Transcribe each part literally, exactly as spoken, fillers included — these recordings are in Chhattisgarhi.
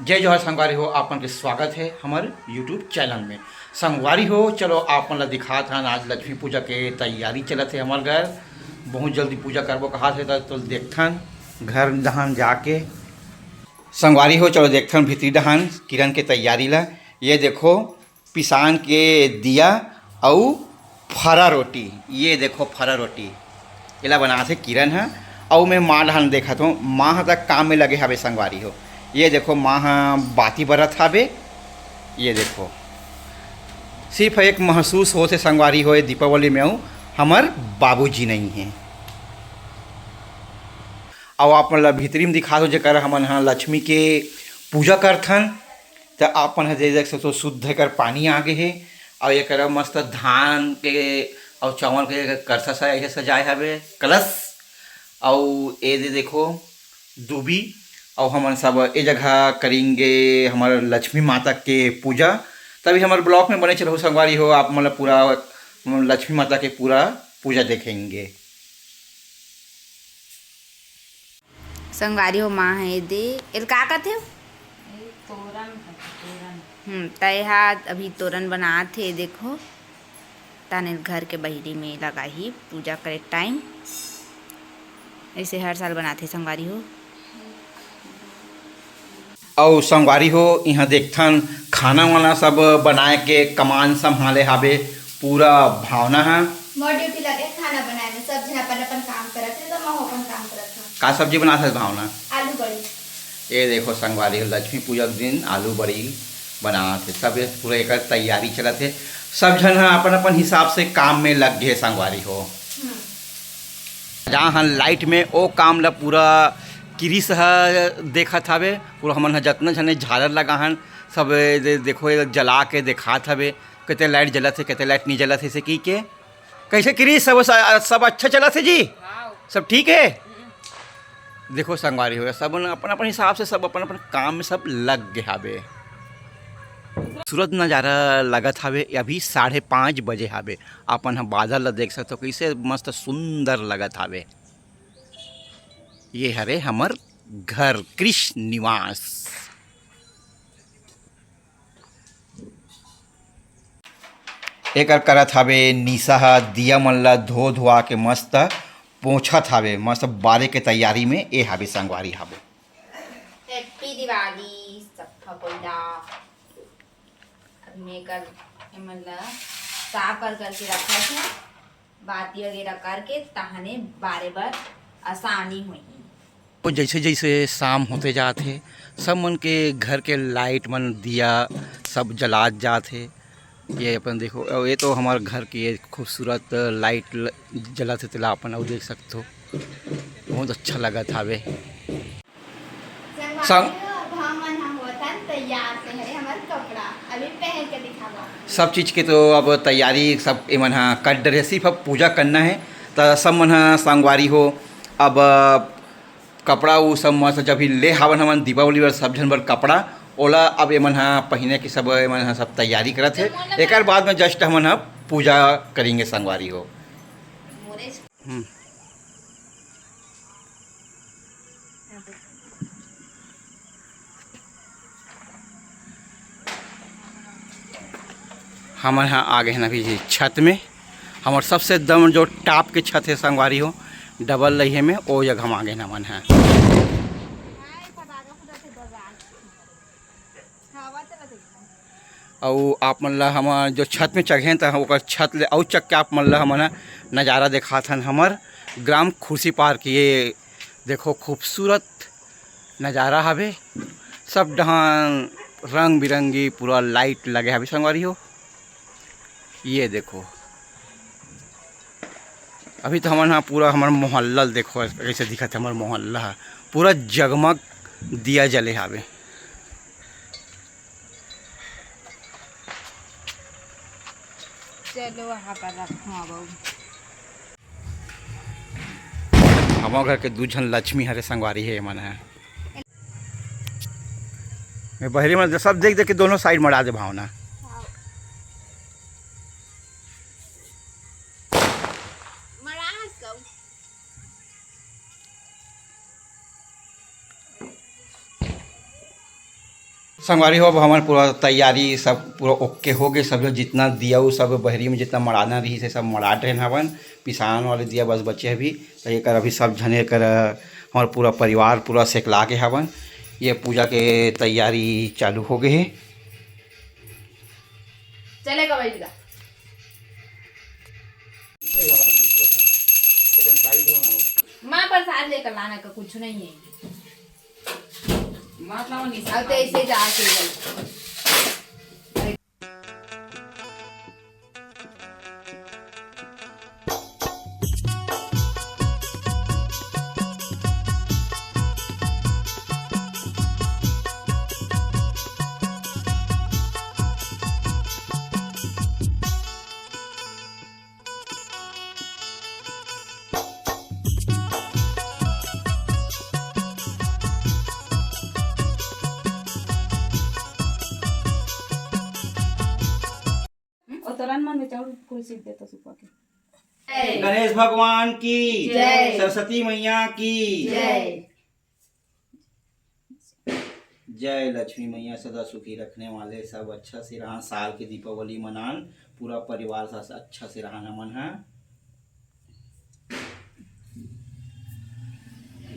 जय जोहार संगवारी हो, आप मन के स्वागत हे हमर YouTube चैनल में। संगवारी हो, चलो आप मन ला दिखात हन, आज लक्ष्मी पूजा के तैयारी चलत हे हमर घर। बहुत जल्दी पूजा करबो कहात हे, त तो देखथन घर डहान जाके। संगवारी हो, चलो देखथन भीतरी डहान किरण के तैयारी ला। ये देखो, पिसान के दिया अउ फरा रोटी। ये देखो फरा रोटी, एला बनाथे किरण ह। अउ मैं माँ डहान देखत हूँ, माँ ह तक काम में लगे हवे संगवारी हो। ये देखो माँ ह बाती बरत हवे। ये देखो, सिर्फ एक महसूस होथे संगवारी हो, ये दीपावली में अउ हमर बाबूजी नहीं है। अउ आप मन ला भीतरी में दिखा दो, जेकर हमन ह लक्ष्मी के पूजा करथन। त आप मन ह जे देख सकथो, शुद्ध एकर पानी आ गे हे, अउ एकर मस्त धान के अउ चावल के करसा सा ऐसे सजाए हवे कलश। अउ ए दे देखो दूबी, अउ हमन सब ए जगह करेंगे हमर लक्ष्मी माता के पूजा। तभी हमर ब्लॉग में बने रहो संगवारी हो, आप मन ल पूरा लक्ष्मी माता के पूरा पूजा देखेंगे। संगवारी हो, माँ हे दे, एल का कथे? ए, तोरन कथे, तोरन। हम्म, त एहा अभी तोरन बनात हे, देखो, ताने घर के बहिरी में लगाही पूजा करे टाइम। ऐसे हर साल बनाथे संगवारी हो। अउ संगवारी हो, इहाँ देखथन खाना वाना सब बनाए के कमान संभाले हाबे पूरा भावना ह। मोर ड्यूटी लगे खाना बनाए में, सब झन अपन अपन काम करत हे, त मैं अपन काम करत हूँ। का सब्जी बनात हस भावना? आलू बड़ी। ये देखो संगवारी हो, लक्ष्मी पूजा के दिन आलू बड़ी बनात हे, सब ये पूरा एकर तैयारी चलत हे। सब झन ह अपन अपन हिसाब से काम में लग गे संगवारी हो। हम्म। जहाँ हम लाइट में ओ काम ला पूरा किरिस ह देखत हवे, पूरा हमन ह जतना झने झालर लगाहन, सब ए दे-, देखो, ये जला के देखात हवे, कते लाइट जलत हे, कते लाइट नहीं जलत हे, से की के। कैसे किरिस, सब, सब अच्छा चलत हे जी? हाँ। सब ठीक है? हम्म। देखो संगवारी हो, सब न अपन अपन हिसाब से, सब अपन अपन काम में सब लग गे हावे। सूरज नजारा लगत हावे, अभी साढ़े पाँच बजे हावे। अपन ह बादल ला देख सकथो, कैसे मस्त सुंदर लगत हावे। ये हरे हमर घर, कृष्ण निवास। एकर करत हावे निशा ह, दिया मन ला धो धुआ के मस्त पोंछत हावे, मस्त बारे के तैयारी में ए हावे संगवारी हावे। Happy Diwali सब कोई ला। अब मैं कर एमन ला साफ कर करके रखत हूँ, बाती वगैरह करके तहने बारे बर आसानी होही। तो जैसे जैसे शाम होते जात हे, सब मन के घर के लाइट मन, दिया सब जलात जात हे। ये अपन देखो, अउ ये तो हमार घर के ये खूबसूरत लाइट ल-, जलत हे, तेला अपन अउ देख सकथो, बहुत अच्छा लगत हावे। संग- संगवारी हो, अब हमन ह होतन तैयार, ते हरे हमर कपड़ा, अभी पहन के दिखावा। सब चीज के तो अब तैयारी सब एमन ह कर डरे, सिर्फ अब पूजा करना है। त सब मन ह संगवारी हो, अब कपड़ा उ सब मस्त जब भी ले हावन हमन दीपावली बर सब झन बर कपड़ा, ओला अब एमन ह पहिने के सब एमन ह सब तैयारी करत हे। एकर बाद में just हमन ह पूजा करेंगे संगवारी हो। हम्म। हमन ह आ गे हन अभी जी छत में। हमर सबसे एकदम जो टॉप के छत हे संगवारी हो, डबल लइहे में, ओ जगह हम आ गे हन हमन ह। अउ आप मन ला हमर जो छत में चघेन, त ओकर छत ले अउ चघ के आप मन ला हमन ह नजारा देखात हन हमर ग्राम खुर्सीपार के। ये देखो, खूबसूरत नजारा हवे, सब डहान रंग बिरंगी पूरा लाइट लगे हवे संगवारी हो। ये देखो, अभी तो हमन ह पूरा हमर मोहल्ला ल देखो, कैसे दिखत हे हमर मोहल्ला ह, पूरा जगमग दिया जले हावे। चलो, वहाँ पर रखो अब। हमर घर के दू झन लक्ष्मी हरे संगवारी हे, एमन ह। मैं बहरी में सब देख देख के दोनों साइड मड़ा दे भावना। संगवारी हो, अब हमन पूरा तैयारी सब पूरा ओके हो गए। सब जो जितना दिया वो सब बहरी में जितना मड़ाना रही से सब मड़ा डरेन हवन। पिसान वाले दिया बस बचे अभी, तो एकर अभी सब झने कर हमार पूरा परिवार पूरा सेकला के हवन। ये पूजा के तैयारी चालू हो गए हे। चले गवई ला। माँ प्रसाद लेकर लाना का कुछ नहीं है। अब तो ऐसे जाके गई। और तोरन मन में चाउर फूल सीख देता सुखा के। गणेश भगवान की जय। सरस्वती मैया की जय। जय लक्ष्मी मैया, सदा सुखी रखने वाले, सब अच्छा से रहा, साल के दीपावली मनान, पूरा परिवार साथ अच्छा से रहा हमन हा।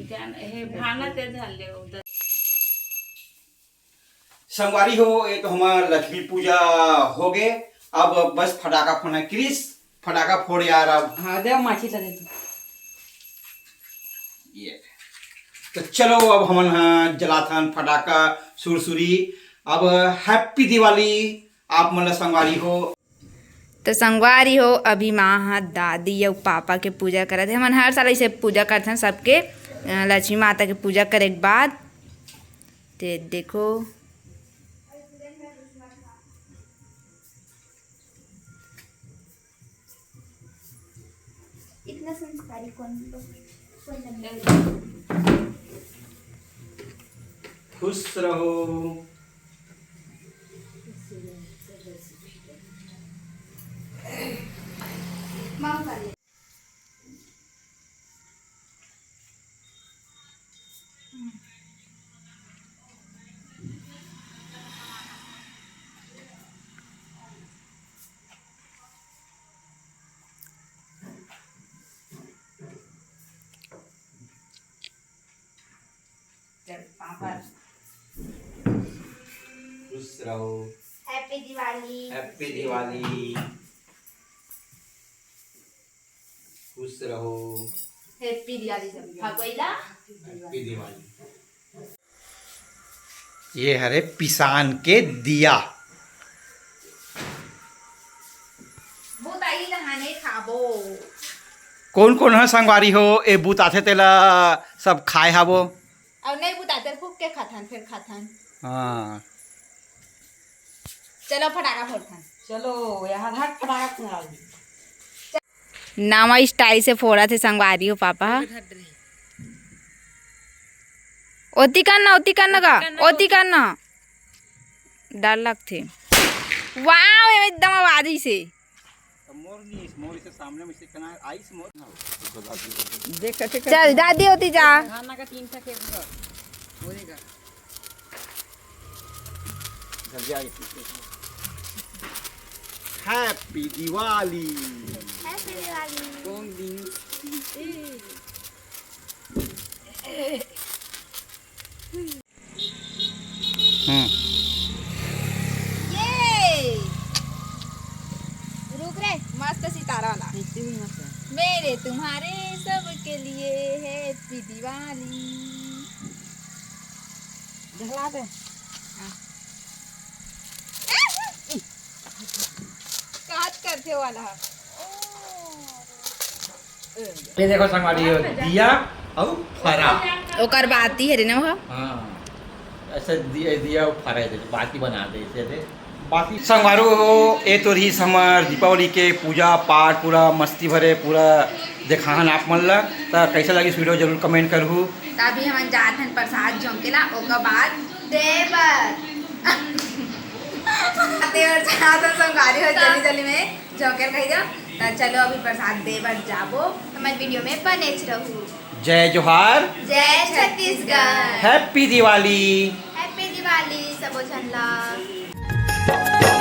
जान, हे भाना ते धर ले उधर। संगवारी हो, ये तो हमार लक्ष्मी पूजा हो गए। अब बस फटाका फोड़ना, क्रिस, फटाका फोड़ यार अब। हाँ, दे माखी ला दे तू। ये। तो चलो, अब हमन हा जलाथन फटाका, सुरसुरी। अब हैप्पी दिवाली आप मन ला, संगवारी हो। तो संगवारी हो, अभी माँ हा दादी अउ पापा के पूजा करत हे। हमन हर साल ऐसे पूजा करथन सबके, अ, लक्ष्मी माता के पूजा करे के बाद। ते देखो, इतना संस्कारी कौन, कौन लगे? खुश रहो। माफ कर दे। चल, पापड़। खुश रहो। हैप्पी दिवाली। हैप्पी दिवाली। खुश रहो। हैप्पी दिवाली सब। हाँ, कोई ना? हैप्पी दिवाली। ये हरे पिसान के दिया। बुताई नहाने खाबो। कौन कौन ह संगवारी हो, ए बुताथे तेला सब खाए हाबो? अउ नहीं बुताथे, फूक के खाथन, फिर खाथन। हाँ। चलो फटाका फोड़थन। चलो, यहाँ हट फटाका फोड़ा। नवा स्टाइल से फोड़त हे संगवारी हो पापा ह। ओती कर ना, ओती कर ना गा, ओती कर ना। डर लगथे। वाओ, एकदम आवाज ही से। मोर नी, मोर से सामने में से कना आइस मोर ना। देख, देख। चल दादी, ओती जा। खाना का तीन ठा के पूरा। बोलेगा। हैप्पी दिवाली। हैप्पी दिवाली। कौन दिन? हम्म। ये रुक रे, मस्त सितारा वाला। मेरे तुम्हारे सबके लिए हैप्पी दिवाली। जला दे। हाँ। काट करथे वाला ह। ये देखो संगवारी, ये दिया अउ फरा। ओकर बाती हरे ना वो। हाँ, ऐसे दिया, दिया अउ फरा है, देखो, बाती बना दे इसे दे। बाती संगवारी हो, ए तो रहिस हमर दीपावली के पूजा पाठ, पूरा मस्ती भरे, पूरा देखाहन आप मन ला। त कैसे लगिस वीडियो, जरूर कमेंट करहू। त अभी हमन जात हन प्रसाद झोंके ला, ओकर बाद देवर। देवर जात हन संगवारी हो, जल्दी जल्दी में झोंके ला कहि दो। त चलो अभी प्रसाद दे बर जाबो, हमर वीडियो में बनेच रहू। जय जोहार। जय छत्तीसगढ़। हैप्पी दिवाली। हैप्पी दिवाली। काली सबो झन ला।